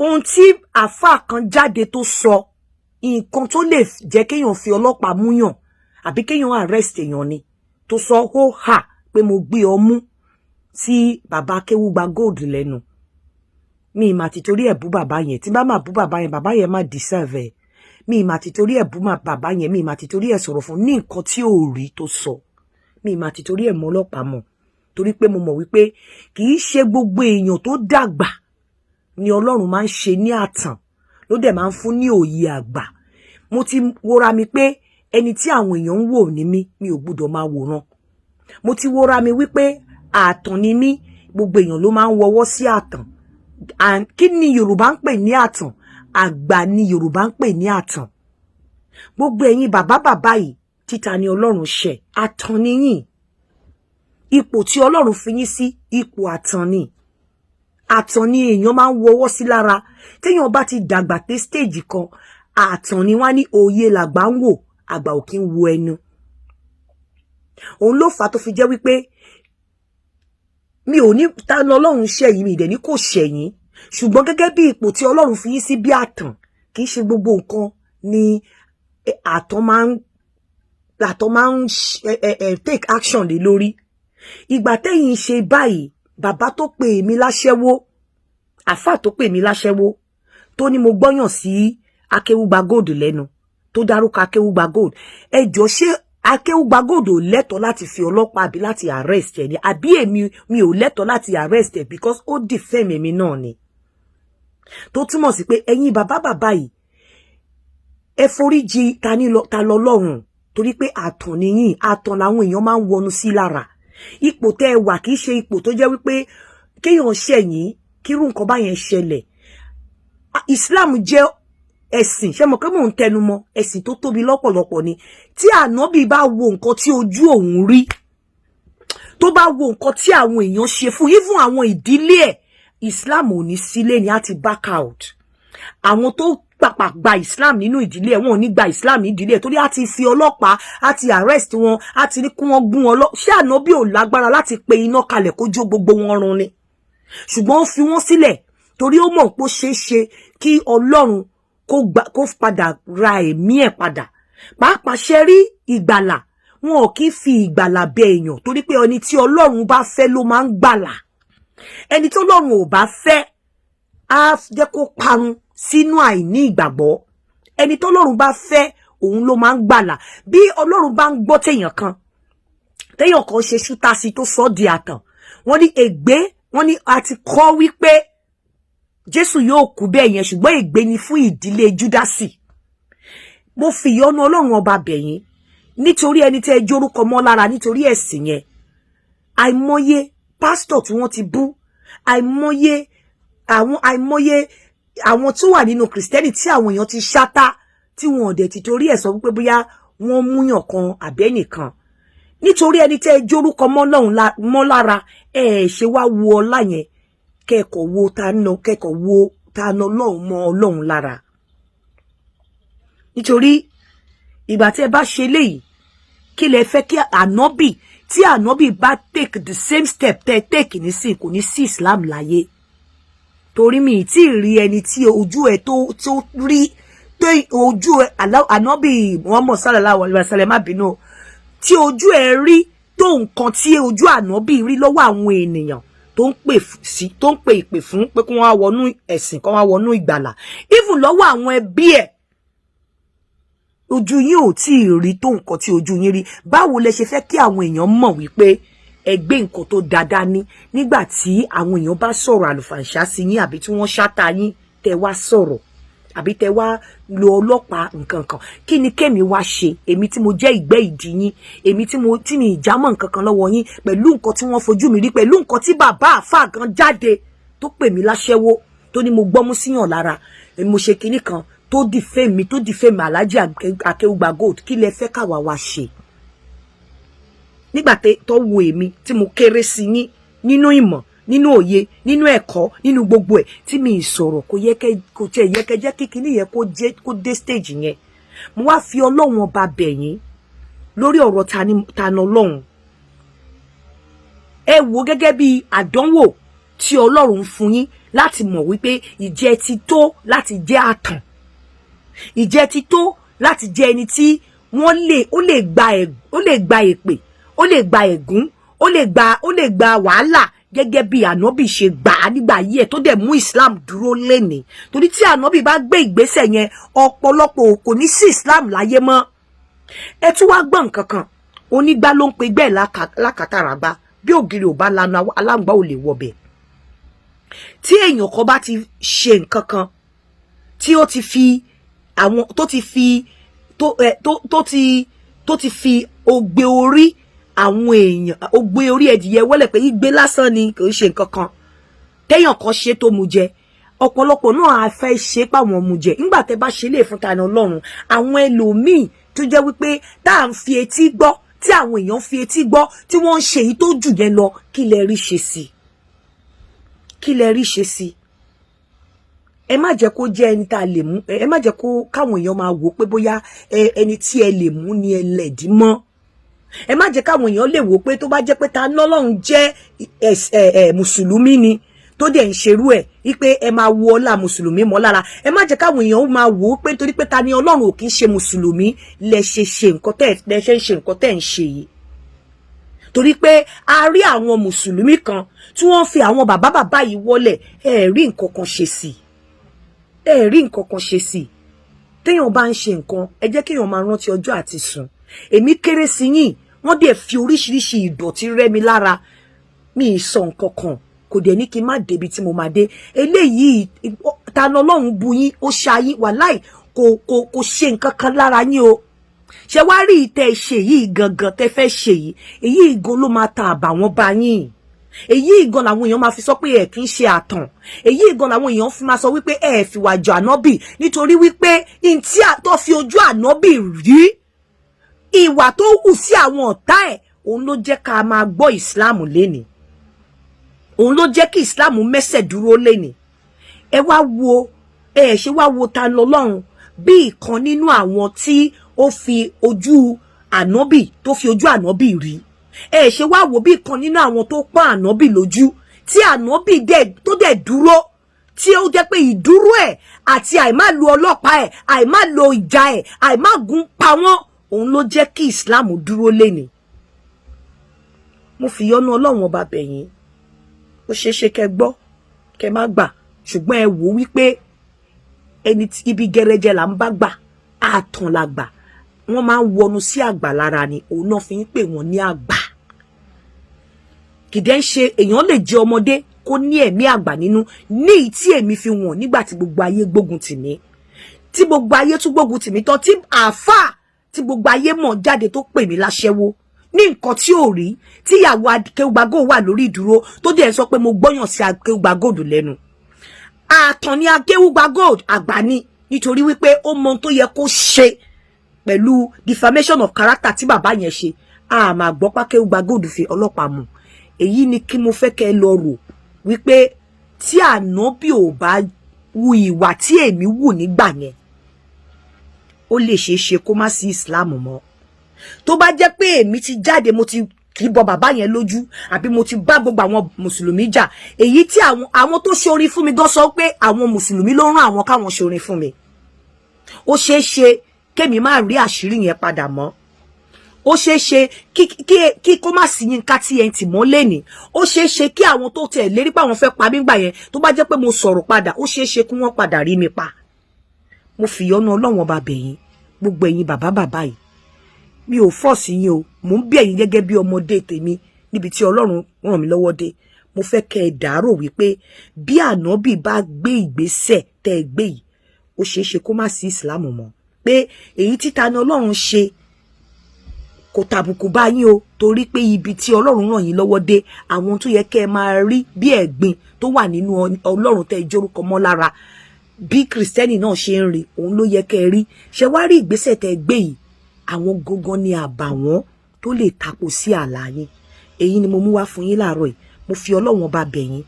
Ohun tí àáfàá kan jáde tó sọ, nǹkan tó lè jẹ́ kéèyàn fi ọlọ́pàá múyàn àbí kéèyàn arrest èèyàn ni, tó sọ hó hà pé mo gbé ọmú sí bàbá Akéwúgba Gold lẹ́nu. Mi mà ti torí ẹ̀ bú bàbá yẹn. Tí bá máa bú bàbá yẹn, bàbá yẹn má deserve ẹ̀. Mi mà ti torí ẹ̀ bú bàbá yẹn. Mi mà ti torí ẹ̀ sọ̀rọ̀ fún ní nǹkan tí ò rí tó sọ. Mi mà ti torí ẹ̀ mọ́ ọlọ́pàá mọ̀, torí pé mo mọ̀ wípé kì í ṣe gbogbo èèyàn tó dàgbà ni Ọlọ́run máa ń ṣe ní àtàn, ló dẹ̀ máa ń fún ní òye àgbà. Mo ti wora mi pé ẹni tí àwọn èèyàn ń wò ní mí, mi ò gbúdọ̀ máa wòran. Mo ti wora mi wípé ààtàn ni mí, gbogbo èèyàn ló máa ń wọwọ́ sí ààtàn. Kí ni Yorùbá ń pè ní ààtàn? Àgbà ni Yorùbá ń pè ní ààtàn. Gbogbo ẹ̀yin bàbá bàbá yìí, títa ni Ọlọ́run ṣe ààtàn níyìn. Ipò tí Ọlọ́run fi yín sí, ipò ààtàn ni. Ààtàn ni èèyàn máa ń wọwọ́ sí lára. Téèyàn bá ti dàgbà dé stage kan, ààtàn ni. Wọ́n ní òye làgbà ń wò, àgbà ò kí ń wo ẹnu. Òun ló fà á tó fi jẹ́ wípé mi ò ní ta lọ Ọlọ́run ṣẹ̀yìn mi ìdẹ̀ ní kò ṣẹ̀yìn, ṣùgbọ́n gẹ́gẹ́ bí ipò tí Ọlọ́run fi yín sí bí àtàn, kì í ṣe gbogbo nǹkan ni àtàn máa ń take action lé lórí. Ìgbà tẹ́yìn ṣe báyìí, bàbá tó pè mí láṣẹ́wó, àfà tó pè mí láṣẹ́wó, tó ní mo gbọ́yàn sí Akéwúgba Gold lẹ́nu, tó dárúkọ Akéwúgba Gold, ẹ jọ, ṣé Akéwúgba Gold ò lẹ́tọ̀ọ́ láti fi ọlọ́pàá àbí láti arrest ẹ ni, àbí èmi mi ò lẹ́tọ̀ọ́ láti arrest ẹ, because ó defame èmi náà ni? Tó túmọ̀ sí pé ẹ̀yin bàbá bàbá yìí, ẹ foríjì ta ní ta lọ lọ́rùn, torí pé àtàn nìyìn. Àtàn làwọn èèyàn máa ń wọnú sí lára. Ipò tẹ́ ẹ wà kì í ṣe ipò tó jẹ́ wípé kéèyàn ṣẹ̀yìn kírú nǹkan báyẹn ṣẹlẹ̀. Islam jẹ́ ẹ̀sìn, ṣé mo pé mò ń tẹnu mọ́, ẹ̀sìn tó tóbi lọ́pọ̀lọpọ̀ ni. Tí ànábì bá wo nǹkan tí ojú òun rí, tó bá wo nǹkan tí àwọn èèyàn ṣe fún even àwọn ìdílé ẹ̀, Islam ò ní sílé ni, á ti back out. Àwọn tó pàpà gba Islam nínú ìdílé ẹ̀, wọn ò ní gba Islam ní ìdílé ẹ̀, torí á ti fi ọlọ́pàá, á ti arrest wọn, á ti ní kí wọ́n gún wọn lọ. Ṣé ànábì ò lágbára láti pe iná kalẹ̀ kó jó gbogbo wọn run ni? Ṣùgbọ́n ó fi wọ́n sílẹ̀ torí ó mọ̀ pé ó ṣeé ṣe kí Ọlọ́run kó gbà kó padà ra ẹ̀mí ẹ̀ padà. Pàápàá ṣe rí ìgbàlà, wọn ò kí fi ìgbàlà bẹ èèyàn, torí pé ẹni tí Ọlọ́run bá fẹ́ ló máa ń gbàlà. Ẹni tí Ọlọ́run ò bá fẹ́, á jẹ́ kó parun sínú àìní ìgbàgbọ́. Ẹni tí Ọlọ́run bá fẹ́, òun ló máa ń gbàlà. Bí Ọlọ́run bá ń gbọ́ téèyàn kan, téèyàn kan ṣe ṣúta sí tó sọ di àtàn, wọ́n ní ègbé. Wọ́n ní a ti kọ́ wípé Jésù yóò kú bẹ́ẹ̀ yẹn, ṣùgbọ́n ègbé ni fún ìdílé Júdásì. Mo fi ìyọ́nú Ọlọ́run ọba bẹ̀yìn, nítorí ẹni tẹ́ ẹ jórúkọ mọ́ lára, nítorí ẹ̀sìn yẹn. Àìmọye pásítọ̀ tí wọ́n ti bú, àìmọye àwọn tó wà nínú kìrìsìtẹ́nì tí àwọn èèyàn ti ṣátá, tí wọn ò dẹ̀ ti torí ẹ̀ sọ wípé bóyá wọ́n múyàn kan àbẹ́nìkan. Nítorí ẹni tẹ́ ẹ jórúkọ mọ́ lára, ẹ ṣe wá wo ọlá yẹn, kẹ́kọ̀ọ́ wo ta ná, kẹ́kọ̀ọ́ wo ta ná Ọlọ́run mọ́ Ọlọ́run lára. Nítorí ìgbà tí ẹ bá ṣe léyìí, kí lẹ fẹ́ kí ànábì, tí ànábì bá take the same step tẹ́ take nísìn, kò ní sí Islam láyé. Torí mi tí ì rí ẹni tí ojú ẹ tó rí tó ojú ẹ ànábì Muhammad sallallahu alaihi wasallam, má bínú, tí ojú ẹ rí tó nǹkan tí ojú ànábì rí lọ́wọ́ àwọn ènìyàn tó ń pè sí, tó ń pè ìpè fún pé kí wọ́n wá wọnú ẹ̀sìn, kí wọ́n wá wọnú ìgbàlà, even lọ́wọ́ àwọn ẹbí ẹ̀, ojú yín ò tí ì rí tó nǹkan tí ojú yín rí. Báwo lẹ ṣe fẹ́ kí àwọn èèyàn mọ̀ wípé ẹ gbé nǹkan tó dáadáa ní, nígbà tí àwọn èèyàn bá sọ̀rọ̀ àlùfàǹṣá sí yín, àbí tí wọ́n ṣáta yín, tẹ wá sọ̀rọ̀, àbí tẹ wá lo ọlọ́pàá nǹkan kan? Kí ni kémi wá ṣe, èmi tí mo jẹ́ ìgbẹ́ ìdí yín, èmi tí mo tí mi ìjámọ̀ nǹkan kan lọ́wọ́ yín, pẹ̀lú nǹkan tí wọ́n fojú mi rí, pẹ̀lú nǹkan tí bàbá àfáà gan jáde tó pè mí láṣẹ́wó, tó ní mo gbọ́mú síyàn lára, mo ṣe kinní kan, tó defame mi, tó defame Alhaji Akéwùgbà Gold? Kí lẹ fẹ́ káwa wá ṣe nígbà tó wo èmi tí mo kéré sí yín nínú ìmọ̀, nínú òye, nínú ẹ̀kọ́, nínú gbogbo ẹ̀, tí mi sọ̀rọ̀? Kò yẹ kẹ́, kò tiẹ̀ yẹ kẹ́ jẹ́ kí kinní yẹn kó jẹ́ kó dé stage yẹn. Mo wá fi Ọlọ́run ọba bẹ̀ yín lórí ọ̀rọ̀ ta ni Ọlọ́run. Ẹ wò gẹ́gẹ́ bí àdánwò tí Ọlọ́run fún yín láti fi kọ́ yín lẹ́kọ̀ọ́. Láti mọ̀ wípé ìjẹ́ ti tó láti jẹ́ àtàn, ìjẹ́ ti tó láti jẹ́ ẹni tí wọ́n lè ó lè gba ẹ̀, ó lè gba èpè, ó lè gba ègún, ó lè gba wàhálà, gẹ́gẹ́ bí ànábì ṣe gbà á nígbà yí ẹ̀, tó dẹ̀ mú Islam dúró lénìí. Torí tí ànábì bá gbé ìgbésẹ̀ yẹn, ọ̀pọ̀lọpọ̀ kò ní sí Islam láyé mọ́. Ẹ tún wá gbọ́ nǹkan kan: onígbá ló ń pe gbẹ́ lákàtàràgbá. Bí ògiri ò bá lanu, aláǹgbá ò lè wọbẹ̀. Tí èèyàn kan bá ti ṣe nǹkan kan tí ó ti fi àwọn tó ti fi tó ẹ tó tó ti tó ti fi ogbe orí àwọn èèyàn, ogbe orí ẹdìyẹ wọlé pé igbe lásán ni, kò ń ṣe nǹkan kan, téèyàn kan ṣe tó mu jẹ, ọ̀pọ̀lọpọ̀ náà á fẹ́ ṣe páwọn mu jẹ. Nígbà tẹ́ bá ṣe lè fún Tani Ọlọ́run, àwọn ẹlòmíì tó jẹ́ wípé tá à ń fi etí gbọ́, tí àwọn èèyàn fi etí gbọ́, tí wọ́n ń ṣe èyí tó jù yẹn lọ, kí lẹ rí ṣe sí? Kí lẹ rí ṣe sí? Ẹ má jẹ́ kó jẹ́ ẹni tá a lè mú. Ẹ má jẹ́ kó káwọn èèyàn máa wò pé bóyá ẹni tí ẹ lè mú ni ẹ lẹ̀dí mọ́. Ẹ má jẹ́ káwọn èèyàn lè wò pé tó bá jẹ́ pé Ta lọ́lọ́run jẹ́ mùsùlùmí ni tó dẹ̀ ń ṣerú ẹ̀, wípé ẹ máa wo ọlá mùsùlùmí mọ́ lára. Ẹ má jẹ́ káwọn èèyàn máa wò ó pé nítorí pé Ta ni Ọlọ́run ò kì í ṣe mùsùlùmí lẹ ṣe ṣe nǹkan tẹ́ lẹ ṣe ń ṣe nǹkan tẹ́ ń ṣe yìí. Torí pé a rí àwọn mùsùlùmí kan tí wọ́n fi àwọn bàbá bàbá yìí wọlẹ̀, ẹ rí nǹkan kan ṣe sí, ẹ rí nǹkan kan ṣe sí. Téèyàn bá ń ṣe nǹkan, ẹ jẹ́ kéèyàn máa rántí ọjọ́ àti sùn. Èmi kéré sí yín, wọ́n dẹ̀ fi oríṣiríṣi ìdọ̀tí rẹ́ mi lára, mi ì sọ nǹkan kan, kò dẹ̀ ní kí n má débi tí mo máa dé. Eléyìí, Ta lọ́lọ́run bu yín, ó ṣayín, wàláì, kò ṣe nǹkan kan lára yín o. Ṣe wá rí ìtẹ́ ṣe yìí gangan tẹ́ fẹ́ ṣe yìí, èyí gan ló máa ta àbàwọ́n bá yín. Èyí gan làwọn èèyàn máa fi sọ pé ẹ kì í ṣe àtàn. Èyí gan làwọn èèyàn fi máa sọ wípé ẹ fìwà jọ ànábì, nítorí wípé n tí tó fi ojú ànábì rí, ìwà tó hù sí àwọn ọ̀tá ẹ̀, òun ló jẹ́ ká máa gbọ́ ìsìláàmù lénìí, òun ló jẹ́ kí ìsìláàmù mẹ́sẹ̀ dúró lénìí. Ẹ wá wo, ẹ ṣe wá wo Ta lọ́lọ́run bí ìkan nínú àwọn tí ó fi ojú ànábì, tó fi ojú ànábì rí. Ẹ ṣe wá wo bí ìkan nínú àwọn tó pọ́n ànábì lójú, tí ànábì tó dẹ̀ dúró, tí ó jẹ́ pé ìdúró ẹ̀ àti àìmá lo ọlọ́pàá ẹ̀, àìmá lo ìjà ẹ̀, àìmá gun pa wọ́n, òun ló jẹ́ kí ìsìláàmù dúró lénìí. Mo fi yọ́nú Ọlọ́run Ọba bẹ̀yìn. Ó ṣeé ṣe kẹ́ gbọ́, kẹ́ má gbà, ṣùgbọ́n ẹ wò wípé ẹni tí ibi gẹrẹjẹ là ń bá gbà, àtàn la gbà, wọ́n máa ń wọnú sí àgbà lára ni, òun náà fi ń pè wọ́n ní àgbà. Kìdẹ́ ń ṣe èèyàn lè jẹ́ ọmọdé kó ní ẹ̀mí àgbà nínú, ní ìyí tí èmi fi wọ̀n nígbà tí gbogbo ayé gbógun tì mí, tí gbogbo ayé tún gbógun tì mí tán, tí àáfàá tí gbogbo ayé mọ̀ jáde tó pè mí láṣẹ́wó ní nǹkan tí ò rí, tíyàwó Akéwùgbàgò wà lórí ìdúró, tó dẹ̀ sọ pé mo gbọ́yàn sí Akéwùgbà Gold lẹ́nu. Àtàn ni Akéwùgbà Gold, àgbà ni, nítorí wípé ó mọ ohun tó yẹ kó ṣe pẹ̀lú defamation of character tí bàbá yẹn ṣe. A máa gbọ́ pákéwùgbà Gold fi ọlọ́pàá mú. Èyí ni kí mo fẹ́ kẹ́ ẹ lọ rò wípé tí ànábì ò bá wu ìwà tí èmi wù nígbà yẹn, ó lè ṣeé ṣe kó má sí Islam mọ́. Tó bá jẹ́ pé èmi ti jáde, mo ti kì í bọ bàbá yẹn lójú, àbí mo ti bá gbogbo àwọn mùsùlùmí jà, èyí tí àwọn tó ṣe orin fún mi gan sọ pé àwọn mùsùlùmí ló rán àwọn káwọn ṣe orin fún mi, ó ṣeé ṣe kémi má rí àṣírí yẹn padà mọ́. Ó ṣeé ṣe kí kó má sí Yínká TNT mọ́ lẹ́nìí. Ó ṣeé ṣe kí àwọn tó tẹ̀ lérí pé àwọn fẹ́ pa mí gbà yẹn, tó bá jẹ́ pé mo sọ̀rọ̀ padà, ó ṣeé ṣe kí wọ́n padà rí mi pa. Mo fìyọ́nú Ọlọ́wọ́n Ọba bẹ̀yìn, gbogbo ẹ̀yin bàbá bàbá yìí. Mi ò force yín o, mò ń bí ẹ̀yin gẹ́gẹ́ bí ọmọdé tèmi níbi tí Ọlọ́run ràn mí lọ́wọ́ dé. Mo fẹ́ kẹ́ ẹ dàárò wípé bí ànábì bá gbé ìgbésẹ̀ tẹ́ ẹ gbé yìí, ó ṣeé ṣe kó má sí ìsìlámù mọ́. Pé èyí títa ni Ọlọ́run ṣe kò tàbùkù bá yín o, torí pé ibi tí Ọlọ́run ràn yín lọ́wọ́ dé, àwọn tó yẹ kẹ́ ẹ máa rí bí ẹ̀gbin tó wà nínú Ọlọ́run tẹ́ ẹ jórúkọ mọ́ lára, bí kìrìsìtẹ́nì náà ṣe ń rí, òun ló yẹ kẹ́ ẹ rí. Ṣe wá rí ìgbésẹ̀ tẹ́ ẹ gbé yìí, àwọn gangan ni àbàwọ́n tó lè tako sí àlà yín. Èyí ni mo mú wá fún yín láàárọ̀ yìí. Mo fi Ọlọ́run Ọba bẹ̀ yín.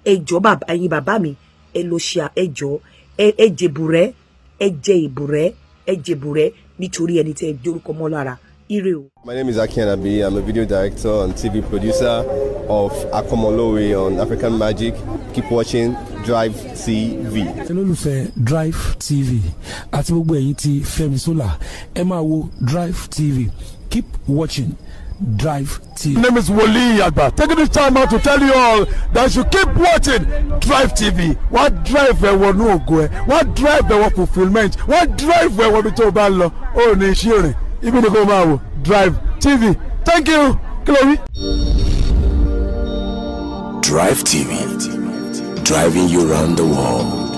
Ẹ jọ̀ọ́ bàbá, ẹ̀yin bàbá mi, ẹ lọ ṣe, ẹ jọ̀ọ́, ẹ jèbùrẹ́, ẹ jẹ ìbùrẹ́, ẹ jèbùrẹ́, nítorí ẹni tẹ́ ẹ jórúkọ mọ́ lára. Ire o. My name is Aki Anabi. I'm a video director and TV producer of Akomolowe on African Magic. Keep watching Drive TV. Olólùfẹ́ Drive TV àti gbogbo ẹ̀yin tí Fẹ́mi Sola, ẹ máa wo Drive TV. Keep watching Drive TV. My name is Wole Agba. Taking this time out to tell you all that you keep watching Drive TV. Wọ́n drive ẹ wọnú ògo ẹ, wọ́n drive ẹ wọ fulfilment, wọ́n drive ẹ wọ ibi tó o bá lọ. Ó ní iṣẹ́ rìn, ibi ni kò máa wò Drive TV. Thank you. Kí ló wí? Drive TV, driving you round the world.